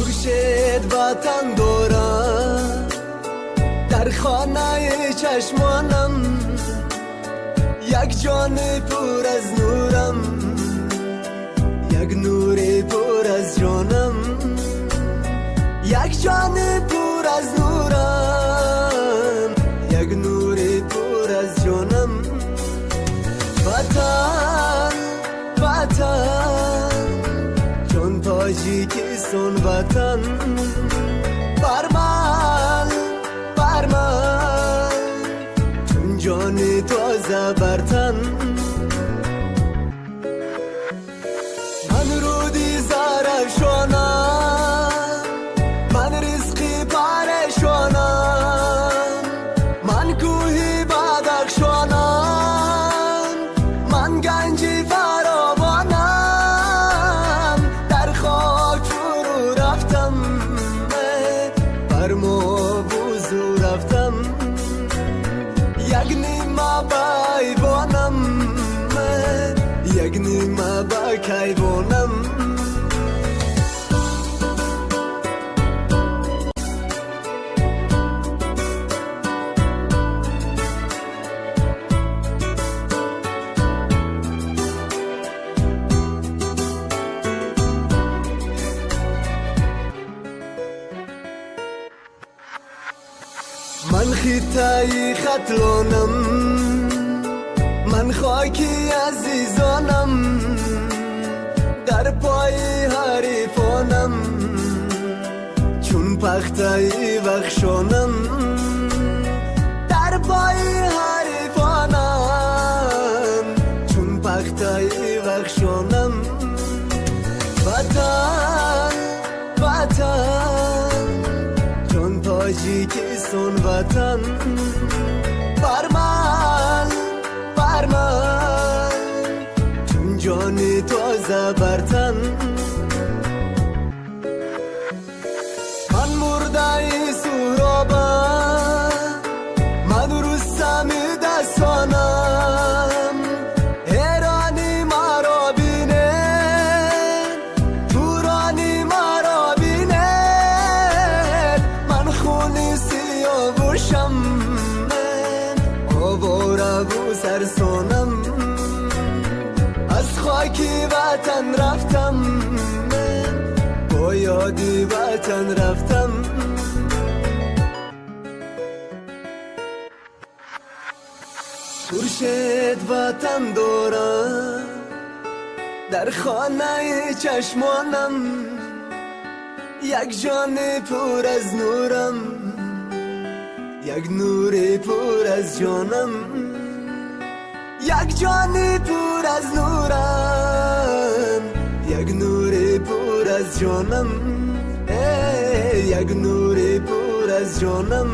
خورشید وطن دارم در خانه چشمانم، یک جان پر از نورم، یک نور پر از جانم، یک جان پر از نورم، یک نور پر از جانم. وطن وطن چون تاجیکستان وطن، بر من بر من چون جان تازه بر تن. من رودی زرفشانم، من رزقی پرشانم، من کوهی بدخشانم، من گنجی فراوانم. در خاک فرو رفتم، بر ما وضو رفتم، یک نیمه به ایوانم، یک نیمه به کیوانم. من خطای ختلانم، من خاکی عزیزانم، در پای حریفانم چون پختای بخشانم، در پای حریفانم چون پختای بخشانم. وطن وطن چون تاجیکستان وطن، بر من بر من چون جان تازه بر تن. من مرده سورابم، من رستم دستانم، ایرانی مرا بینه، تورانی مرا بینه. من خون سیاوشم، آواره و سرسانم، از خاکی وطن رفتم، با یادی وطن رفتم. خورشید وطن دارم در خانه چشمانم، یک جان پر از نورم، یک نور پر از جانم، یک جان پر از نورم، یک نور پر از جانم، یک نور پر از جانم.